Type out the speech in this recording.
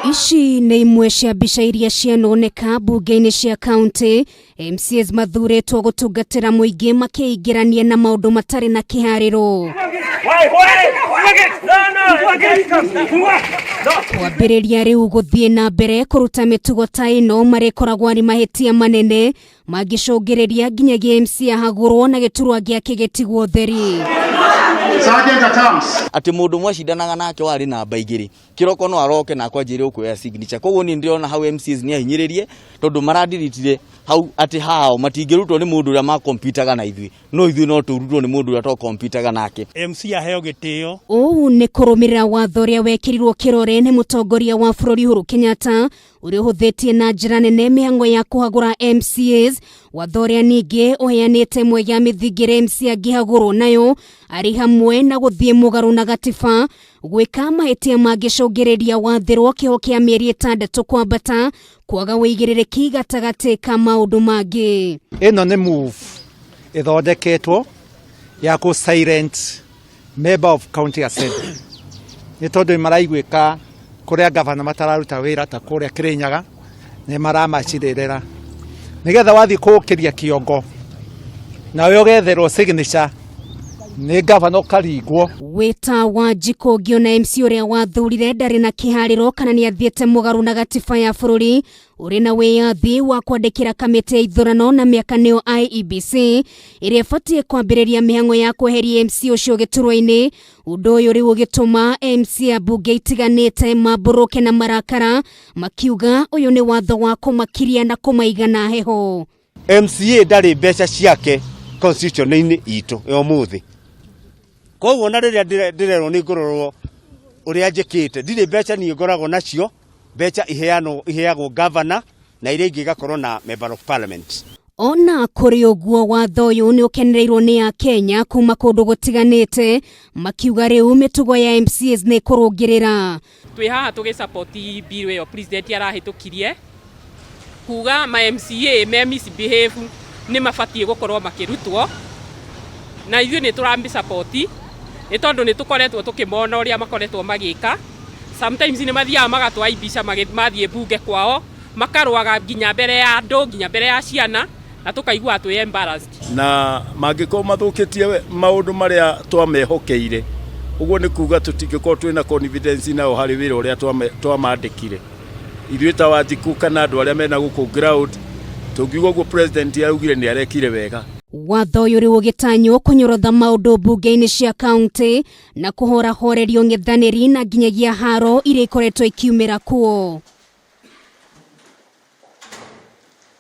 Ici nĩ imwe cia mbica iria cianoneka mbunge-inĩ cia kaunti MCAs mathurĩtwo gũtungatĩra mũingĩ makĩingĩrania na maũndũ matarĩ na kĩharĩro. Kwambĩrĩria rĩu gũthiĩ na mbere kũruta mĩtugo ta ĩno marĩkoragwo arĩ mahĩtia manene mangĩcũngĩrĩria nginyagia MC ahagũrwo na gĩturwa gĩake gĩtigwo theri. Sergeant at arms. Atĩ mũndũ mwacindanaga nake warĩ namba igĩrĩ kĩroko no aroke na akwanjĩre ũkuoya signature. Koguo niĩ ndĩrona hau MCAs nĩ ahinyĩrĩrie tondũ marandiritire hau atĩ hao matingĩrutwo nĩ mũndũ ũrĩa makompitaga na ithuĩ, no ithuĩ no tũrutwo nĩ mũndũ ũrĩa twakompitaga nake. MC aheo gĩtĩo. Ũũ nĩ kũrũmĩrĩra watho ũrĩa wekĩrirwo kĩrore nĩ mũtongoria wa bũrũri Uhuru Kenyatta ũrĩa ũhũthĩtie na njĩra nene mĩhang'o ya kũhagũra MCAs, watho ũrĩa ningĩ ũheanĩte ĩmwe ya mĩthingi ĩrĩa MCA angĩhagũrwo nayo arĩ hamwe na gũthiĩ mũgarũ na gatiba, gwĩka mahĩtia mangĩcũngĩrĩria wathĩrwo kĩoho kĩa mĩeri 6 kwambata, kwaga ũigĩrĩrĩki gatagatĩ ka maũndũ mangĩ. Ĩno nĩ move ĩthondeketwo ya kũ silent member of county assembly nĩ tondũ maraiguĩka kũrĩa gavana matararuta wĩra ta kũrĩa Kĩrĩnyaga nĩ maramacirĩrĩra nĩgetha wathiĩ kũũkĩria kĩongo nawe ũgetherwo signature nĩ gavana ũkaringwo. Wĩta Wanjikũ ũngĩona MC ũrĩa wathurire ndarĩ na kĩharĩro kana nĩ athiĩte mũgarũ na gatiba ya bũrũri ũrĩ na wĩyathi wa kwandĩkĩra kamĩtĩ ya ithurano na mĩaka nĩyo IEBC ĩrĩa ĩbatiĩ kwambĩrĩria mĩhang'o ya kweheria MC ũcio gĩturwa-inĩ. Ũndũ ũyũ rĩu ũgĩtũma MC a mbunge itiganĩte mambũrũke na marakara makiuga ũyũ nĩ watho wa kũmakiria na kũmaigana heho. MCA ndarĩ mbeca ciake constitution-inĩ itũ ya ũmũthĩ, koguo na rĩrĩa ndĩrerwo nĩ ngũrorwo ũrĩa njĩkĩte, ndirĩ mbeca niĩ ngoragwo nacio. Mbeca iheagwo governor na iria ingĩ igakorwo na member of parliament. Ona kũrĩ ũguo, watho ũyũ nĩ ũkenereirwo nĩ Akenya kuma kũndũ gũtiganĩte makiuga rĩu mĩtugo ya MCAs nĩ kũrũngĩrĩra. Twĩ haha tũgĩ support bill ĩyo president arahĩtũkirie kuga ma MCA me misbehave nĩ mabatiĩ gũkorwo makĩrutwo, na ithuĩ nĩ tũramĩ support nĩ tondũ nĩ tũkoretwo tũkĩmona ũrĩa makoretwo magĩka. Sometimes nĩ mathiaga magatũaibisha mathiĩ mbunge kwao, makarũaga nginya mbere ya andũ, nginya mbere ya ciana, na tũkaigua twĩ embarrassed. Na mangĩkorwo mathũkĩtie maũndũ marĩa twamehokeire, ũguo nĩ kuga tũtingĩkorwo twĩna confidence nao harĩ wĩra ũrĩa twamandĩkire. Ithuĩ ta Wanjikũ kana andũ arĩa mena gũkũ ground tũngiuga ũguo president araugire nĩ arekire wega. Watho ũyũ rĩu ũgĩtanywo kũnyorotha maũndũ mbunge-inĩ cia kaunti na kũhorahorerio ng'ethanĩri na nginyagia haro iria ikoretwo ikiumĩra kuo.